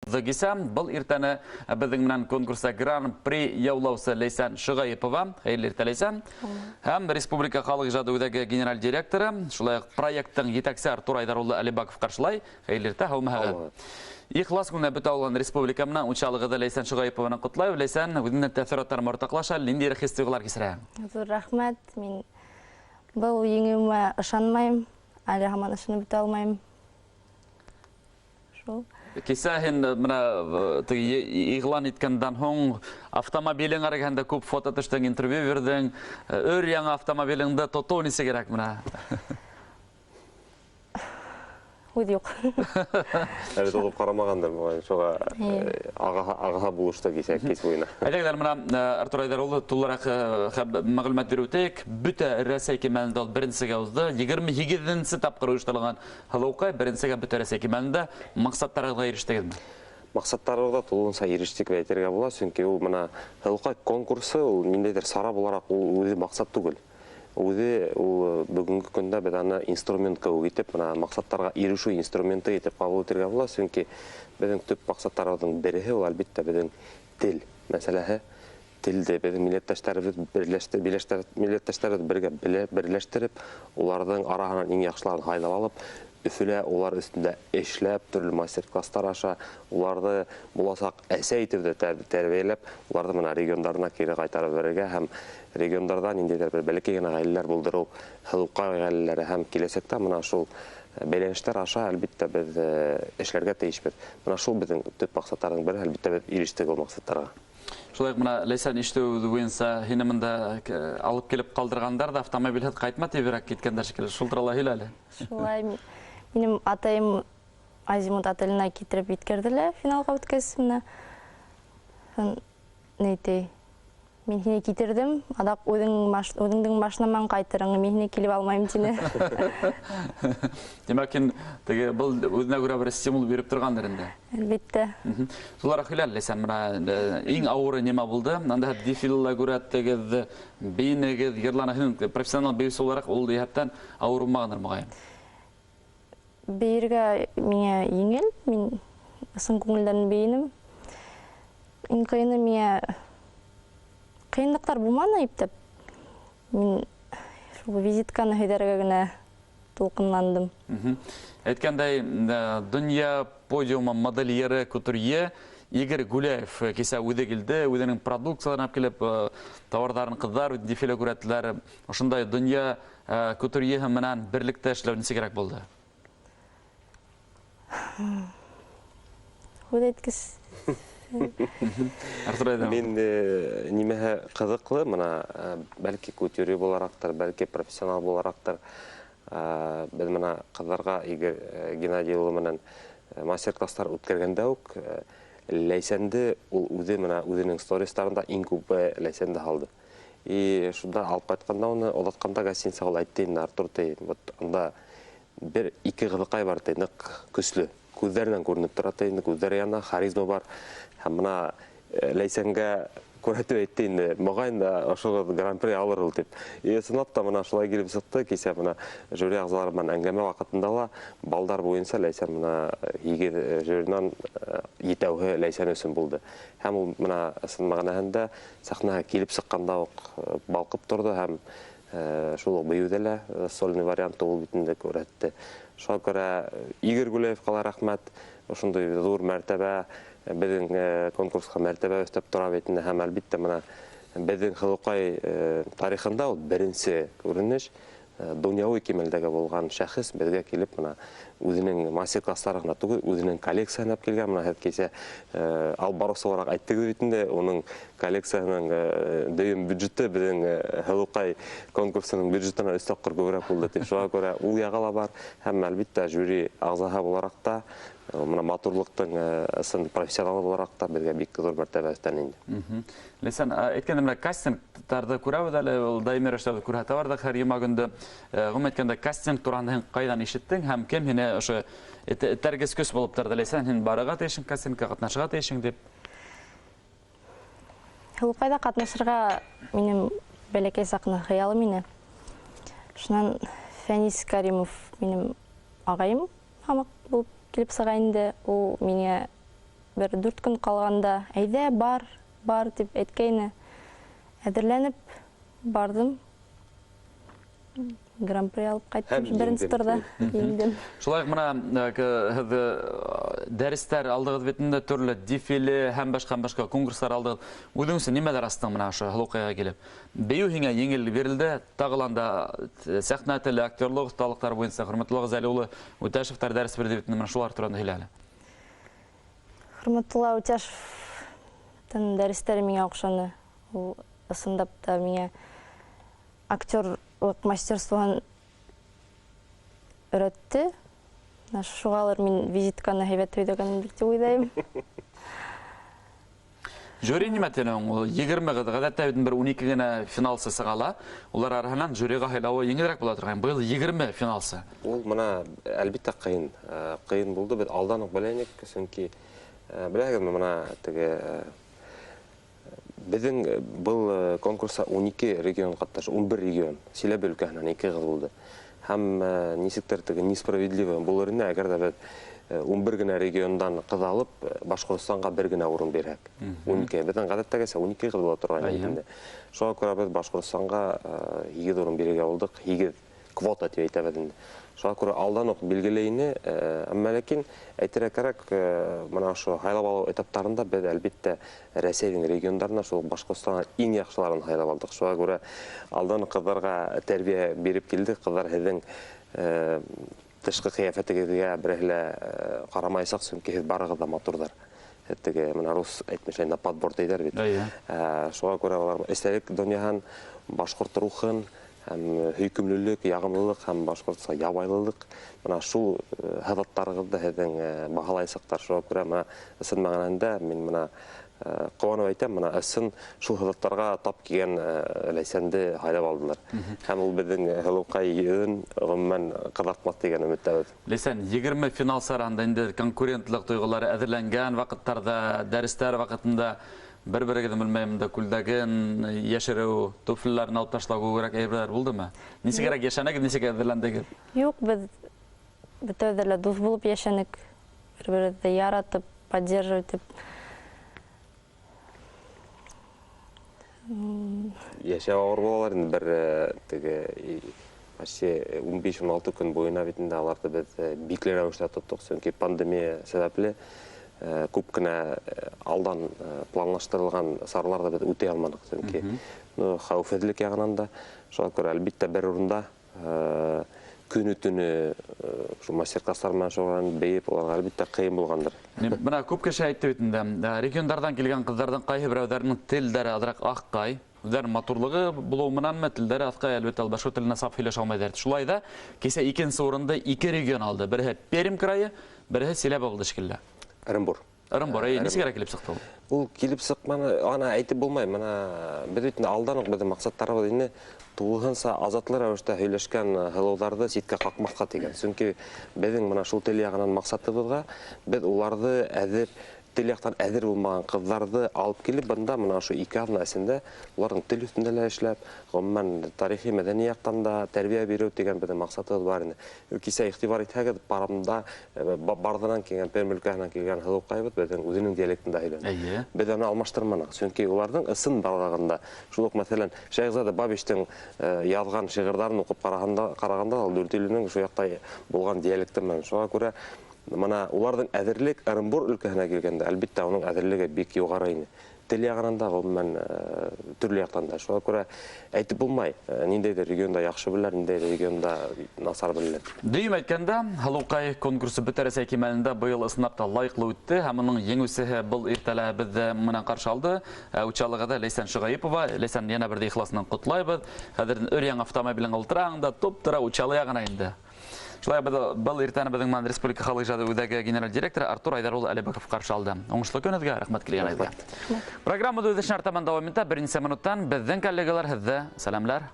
Кисә. Был иртәне беҙҙең менән конкурста Гран-при яулаусы Ләйсән Шығайыпова. Хәйерле иртә, Ләйсән. Һәм Республика халыҡ ижады үҙәге генераль директоры, шулай уҡ проекттың етәксе Артур Айҙар улы Әлибаков ҡаршылай. Хәйерле иртә, һаумыһығыҙ. Ихлас күңелдән бөтә алған республика менән Учалығыҙҙы Ләйсән Шығайыпованы ҡотлайбыҙ. Ләйсән, үҙеңдең тәьҫораттарың уртаҡлаша, ниндәйерәк хис-тойғолар кисерәһең? Ҙур рәхмәт. Мин был еңеүемә ышанмайым, әле һаман ышанып бөтә алмайым. Шул. Кисә һин бына теге иғлан иткәндән һуң автомобилең эргәһендә күп фото төштөң, интервью бирҙең. Өр яңы автомобилеңде тотоу нисегерәк менә? Һүҙ юҡ. Әле тотоп ҡарамағандыр, моғайын, шуға ағаһы булышты кисә кис буйына. Әйҙәгеҙ, бына Артур Айҙар улы тулыраҡ мәғлүмәт биреү үтәйек. Бөтә Рәсәй кимәлендә ул беренсегә уҙҙы. 28-нсе тапҡыр ойошторолған Һылыуҡай беренсегә бөтә Рәсәй кимәлендә. Маҡсаттарығыҙға ирештегеҙме? Маҡсаттарыбыҙға тулыһынса ирештек тип әйтергә була, сөнки ул бына Һылыуҡай конкурсы ул ниндәйҙер сара булараҡ ул үҙе маҡсат түгел. Үҙе ул бөгөнгө көндә беҙ аны инструмент кеүек итеп, бына маҡсаттарға ирешеү инструменты итеп ҡабул итергә була, сөнки беҙҙең төп маҡсаттарыбыҙҙың береһе ул әлбиттә беҙҙең тел мәсьәләһе. Телде беҙҙең милләттәштәребеҙ берләште, милләттәштәребеҙ бергә берләштереп, уларҙың араһынан иң яҡшыларын һайлап алып, Өфөлә улар өҫтөндә эшләп, төрлө мастер-класстар аша уларҙы буласаҡ әсә итеп тә тәрбиәләп, уларҙы бына региондарына кире ҡайтарып бирергә һәм региондарҙа ниндәйҙер бер бәләкәй генә ғаиләләр булдырыу, һылыуҡай ғаиләләре һәм киләсәктә бына шул бәйләнештәр аша әлбиттә беҙ эшләргә тейешбеҙ. Бына шул беҙҙең төп маҡсаттарҙың береһе, әлбиттә беҙ ирештек ул маҡсаттарға. Шулай уҡ бына Ләйсән ишетеү буйынса һине бында алып килеп ҡалдырғандар ҙа автомобилһеҙ ҡайтма тиберәк киткәндәр шикелле. Шул турала һөйлә әле. Шулай, минең атайым Азимут отеленә китереп еткерҙе лә финалға үткәс менә. Нәйтәй, мин һине китерҙем, аҙаҡ үҙеңдең машина менән ҡайтырың, мин һине килеп алмайым тине. Тимәк, һин теге был үҙенә күрә бер стимул биреп торғандыр инде. Әлбиттә. Шулар һөйлә әле, Ләйсән, бына иң ауыры нимә булды? Анда дефилела күрәттегеҙ, бейенегеҙ, йырланы. Һин профессионал бейеүсе булараҡ ул йәһәттән ауыр булмағандыр, моғайын. Бейергә миңә еңел, мин ысын күңелдән бейенем. Иң ҡыйыны миңә ҡыйынлыҡтар булманы иптәп. Мин шул визитканы һөйҙәргә генә тулҡынландым. Әйткәндәй, донъя подиумы модельеры, кутюрье Игорь Гуляев кисә үҙе килде, үҙенең продукцияларын алып килеп, тауарҙарын ҡыҙҙар дефиле күрһәттеләр. Ошондай донъя кутюрьеһы менән берлектә эшләү нисегерәк булды? Һүҙ әйткес. Артур Айҙар. Мин нимәһе ҡыҙыҡлы, бына, бәлки кутюрье булараҡтыр, бәлки профессионал булараҡтыр, беҙ бына ҡыҙҙарға Игорь Геннадий улы менән мастер-класстар үткәргәндә үк, Ләйсәнде ул үҙе бына үҙенең стористарында иң күп Ләйсәнде һалды. И шунда алып ҡайтҡанда уны оҙатҡанда гостиницаға ул әйтте инде, Артур, ти, вот анда бер ике ҡыҙыҡай бар, ти, ныҡ көслө, күҙҙәренән күренеп тора, ти, инде күҙҙәре яна, харизма бар. Һәм бына Ләйсәнгә күрһәтеп әйтте инде, моғайын да ошо гран-при алыр ул тип. И ысынлап та бына шулай килеп сыҡты. Кисә бына жюри ағзалары менән әңгәмә ваҡытында ла балдар буйынса Ләйсән бына 8 жюринан етәүһе Ләйсән өсөн булды. Һәм ул бына ысын мәғәнәһендә сәхнәгә килеп сыҡҡанда уҡ балҡып торҙо һәм шул уҡ бейеүҙә лә сольный вариантты ул бит инде күрһәтте. Шуға күрә Игорь Гуляевҡа ла рәхмәт, ошондай ҙур мәртәбә беҙҙең конкурсҡа мәртәбә өҫтәп тора бит инде. Һәм әлбиттә бына беҙҙең Һылыуҡай тарихында ул беренсе күренеш, донъяуи кимәлдәге булған шәхес беҙгә килеп бына үҙенең мастер-класстары ғына түгел, үҙенең коллекцияһын алып килгән. Бына һеҙ кисә алып барыусы булараҡ әйттегеҙ бит инде, уның коллекцияһының дөйөм бюджеты беҙҙең Һылыуҡай конкурсының бюджетынан өс тапҡыр күберәк булды тип. Шуға күрә ул яғы ла бар. Һәм әлбиттә жюри ағзаһы булараҡ та, бына матурлыҡтың ысын профессионалы булараҡ та беҙгә бик ҙур мәртәбә өҫтәне инде. Ләйсән, әйткәндә менә кастингтарҙы күрәбеҙ әле, ул даими рәүештә күрһәтә барҙыҡ һәр йома көндө. Ғөмүмән әйткәндә, кастинг тураһында һин ҡайҙан ишеттең һәм кем һине ошо этәргес көс булып торҙо, Ләйсән, һин барырға тейешһең, кастингка ҡатнашырға тейешһең тип? Һылыуҡайҙа ҡатнашырға минең бәләкәй саҡны хыялым ине. Шунан Фәнис Каримов минең ағайым һамаҡ булып килеп сыға инде. Ул миңә Бер 4 көн ҡалғанда, әйҙә, бар, бар тип әйткәйне. Әҙерләнеп барҙым. Гран-при алып ҡайттым, беренсе турҙа еңдем. Шулай уҡ мына һеҙ дәрестәр алдығыҙ бит инде, төрлө дефиле һәм башҡа конкурстар алдығыҙ. Үҙең өсөн нимәләр астың мына ошо Һылыуҡайға килеп? Бейеү һиңә еңел бирелде, тағы ла анда сәхнә теле, актерлыҡ оҫталыҡтары буйынса Хөрмәтулла Ғәзәли улы Үтәшевтар дәрес бирҙе бит инде, мына шулар тураһында һөйлә әле. Хөрмәтулла Үтәшевтың дәрестәре миңә оҡшаны. Ул ысынлап та миңә актерлыҡ мастерствоһын өйрәтте. Шуғалыр мин визитканы һәйбәт һөйләгәнемдер тип уйлайым. Жюри нимә тине һуң? Ул 20 ҡыҙ, ғәҙәттә бит бер 12 генә финалсы сыға ла. Улар араһынан жюриға һайлауы еңелерәк була торған. Быйыл 20 финалсы. Ул мына әлбиттә ҡыйын. Ҡыйын булды, беҙ алдан уҡ белә инек, сөнки беләһегеҙме, мына теге беҙҙең был конкурста 12 регион ҡатнаша, 11 регион, Силәбе өлкәһенән 2 ҡыҙ булды. Һәм нисектер теге несправедливо булыр ине, әгәр ҙә беҙ 11 генә региондан ҡыҙ алып, Башҡортостанға бер генә урын бирһәк. 12. Беҙҙең ғәҙәттәгесә 12 ҡыҙ була торған инде. Шуға күрә беҙ Башҡортостанға 8 урын бирергә булдыҡ, 8 квота тип әйтәбеҙ инде. Шуға күрә алдан уҡ билгеле ине, әммә ләкин әйтергә кәрәк, мына ошо һайлап алыу этаптарында беҙ әлбиттә Рәсәйҙең региондарына шул Башҡортостанға иң яҡшыларын һайлап алдыҡ. Шуға күрә алдан ҡыҙҙарға тәрбиә биреп килдек. Ҡыҙҙар һеҙҙең тышҡы ҡиәфәтегеҙгә береһе лә ҡарамайсаҡ, сөнки һеҙ барығыҙ ҙа матурҙар. Теге мына рус әйтмешләй, на подбор тейҙәр бит. Шуға күрә улар эстәлек донъяһын, башҡорт рухын, һәм һөйкөмлөлөк, яғымлылыҡ һәм башҡортса ябайлылыҡ, мына шул һыҙаттарығыҙҙы һеҙҙең баһалайсаҡтар. Шуға күрә мына ысын мәғәнәһендә мин мына ҡыуанып әйтәм, мына ысын шул һыҙаттарға тап килгән Ләйсәнде һайлап алдылар. Һәм ул беҙҙең Һылыуҡай йөҙөн ғөмүмән ҡыҙартмаҫ тигән өмөттәбеҙ. Ләйсән, 20 финал сараһында инде конкурентлыҡ тойғолары әҙерләнгән ваҡыттарҙа, дәрестәр ваҡытында бер-берегеҙҙе белмәйем дә, күлдәген йәшереү, туфлиларын алып ташлау кеүегерәк әйберҙәр булдымы? Нисегерәк йәшәнегеҙ, нисек әҙерләндегеҙ? Юҡ, беҙ бөтәбеҙ ҙә дуҫ булып йәшәнек, бер-беребеҙҙе яратып, поддерживать итеп. Йәшәү ауыр булалар инде, бер теге почти ун биш-ун алты көн буйына бит инде аларҙы беҙ бикле рәүештә тоттоҡ, сөнки пандемия сәбәпле күп кенә алдан планлаштырылған сараларҙы беҙ үтәй алманыҡ, сөнки хәүефһеҙлек яғынан да. Шуға күрә әлбиттә бер урында көнө-төнө шул мастер-класстар менән шуғылланып бейеп, уларға әлбиттә ҡыйын булғандыр. Бына күп кеше әйтте бит инде, региондарҙан килгән ҡыҙҙарҙың ҡайһы берәүҙәренең телдәре аҙыраҡ аҡҡай, үҙҙәренең матурлығы булыу менәнме телдәре аҫҡай, әлбиттә, ул башҡорт теленә саф һөйләшә алмайҙар. Шулай ҙа кисә икенсе урынды 2 регион алды. Береһе Пермь крайы, береһе Силәбе булды шикелле. Ырымбур. Ырымбур, әй, нисек килеп сыҡты ул? Ул килеп сыҡманы, ана әйтеп булмай. Мына беҙ бит инде алдан уҡ беҙҙең маҡсаттарыбыҙ ине тулыһынса азатлы рәүештә һөйләшкән һылыуҙарҙы ситкә ҡаҡмаҫҡа тигән. Сөнки беҙҙең мына шул тел яғынан маҡсатыбыҙға беҙ уларҙы әҙер, тел яҡтан әҙер булмаған ҡыҙҙарҙы алып килеп, бында мына ошо 2 аҙна эсендә уларҙың тел өҫтөндә лә эшләп, ғөмүмән тарихи, мәҙәни яҡтан да тәрбиә биреү тигән беҙҙең маҡсатыбыҙ бар ине. Кисә иғтибар итһәгеҙ, паромда Барҙынан килгән, Пермь өлкәһенән килгән һылыуҡайыбыҙ беҙҙең үҙенең диалектында һөйләне. Беҙ аны алмаштырманыҡ, сөнки уларҙың ысын барлығында, шул уҡ, мәҫәлән, Шәйхзада Бабичтың яҙған шиғырҙарын уҡып ҡарағанда ул Дүртөйлөнөң шул яҡта булған диалекты менән. Шуға күрә мына уларҙың әҙерлек Ырымбур өлкәһенә килгәндә, әлбиттә, уның әҙерлеге бик юғары ине. Тел яғынан да, ғөмүмән төрлө яҡтан да. Шуға күрә әйтеп булмай, ниндәйҙер регионда яҡшы беләләр, ниндәйҙер регионда насар беләләр. Дөйөм әйткәндә, Һылыуҡай конкурсы Бөтә Рәсәй кимәлендә быйыл ысынлап та лайыҡлы үтте һәм уның еңеүсеһе был иртәлә беҙҙе менән ҡаршы алды. Учалығыҙа Ләйсән Шығайыпова. Ләйсән, йәнә бер ҙә ихласынан ҡотлайбыҙ. Хәҙер өр-яңы автомобилең ултыраң да туп-тура Учалы яғына инде. Шулай был иртәне беҙҙең менән Республика халыҡ ижады үҙәге генераль директоры Артур Айҙар улы Әлибеков ҡаршы алды. Уңышлы көн һеҙгә, рәхмәт килгәнегеҙгә. Рәхмәт. Программабыҙ үҙ эшен артабан дауам итә. Бер нисә минуттан беҙҙең коллегалар һеҙҙе сәләмләр.